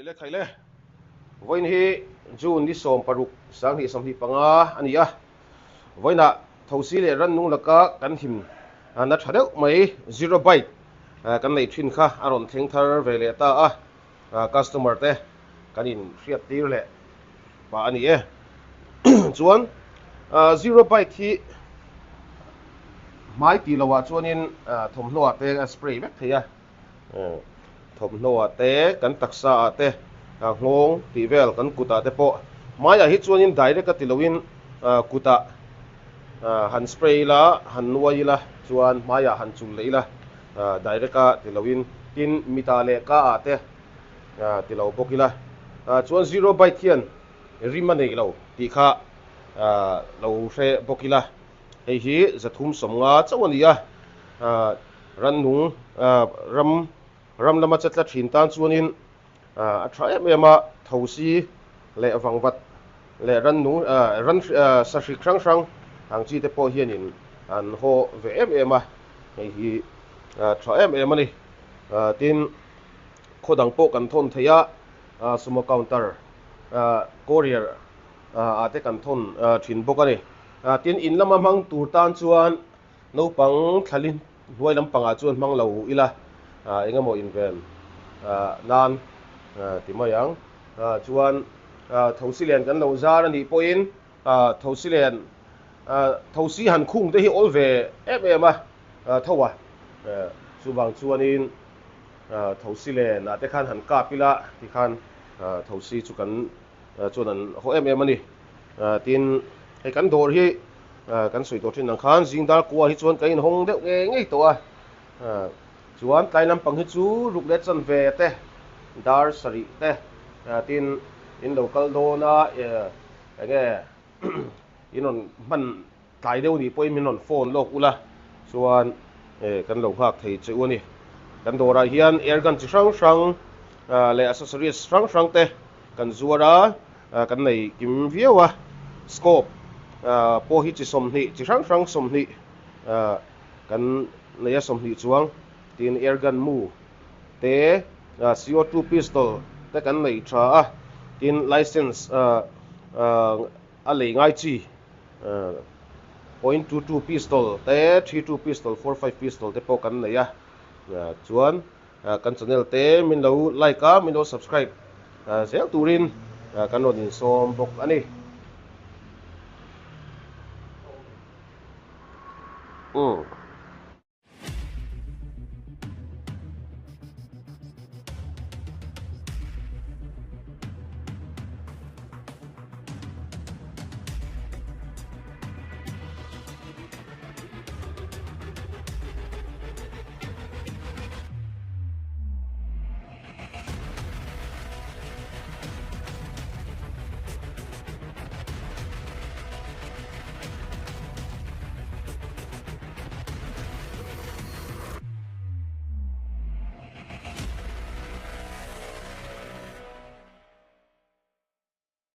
Khaile khaile. Vawiin hi June ni 16 2025 a ni a. Vawiinah thosi leh rannung laka kan him na tha deuh mai zero bite kan nei thin kha a rawn thleng thar ve leh ta a. Customer te kan in hriat tir leh pah a ni e. Chuan zero bite hi hmai tih loh ah chuanin thawmhnaw ah te a spray vek thei a. Thawmhnaw ah te kan taksa ah te nghawng tih vel kan kut ah te pawh hmaiah hi chuanin direct a ti loin kut ah han spray ila han nuai ila chuan hmaiah han chul leh ila direct a ti loin tin mit ah leh ka ah te ti lo bawk ila chuan zero bite hian rim a neih lo tih kha lo hre bawk ila hei hi 350 chauh a ni a. Rannung ram ram lama che tla thin tan chuanin a tha em em a, thosi leh vangvat leh rannung ran sahrik hrang hrang ang chi te pawh hianin an haw ve em em a, hei hi tha em em a ni. Tin, khaw dang pawh kan thawn thei a, sumo counter courier ah te kan thawn thin bawk a ni. Tin, in lama hmang tur tan chuan Naupang thlalin hnuai lampangah chuan hmang lo ila eng emaw inven nan ti mai ang. Chuan thosi len kan lo zar a nih pawhin thosi len thosi han khung te hi awl ve em em a tho a. Chuvang chuanin thosi len ah te khan han kap ila tikhan thosi chu kan chuan an haw em em a ni. Tin, hei kan dawr hi kan sawi tawh thin ang khan zing dar kua hi chuan ka inhawng deuh ngei ngei tawh a. Chuan tlai lampang hi chu ruk leh chanve te, dar sarih te, tin in lo kal dawn a enge in rawn hman Tlai deuh nih pawhin min rawn phone lawk ula chuan kan lo nghak thei che u a ni. Kan dawrah hian air gun chi hrang hrang leh accessories hrang hrang te kan zuar a, kan nei kim viau a. Scope pawh hi chi 20, chi hrang hrang 20 kan nei a, 20 chuang tin air gun mu te, CO2 pistol te kan nei tha a, tin license a lei ngai chi. 0.22 pistol te, 32 pistol, 45 pistol te pawh kan nei a. Chuan kan channel te min lo like a, min lo subscribe zel turin kan rawn insawm bawk a ni. Umm.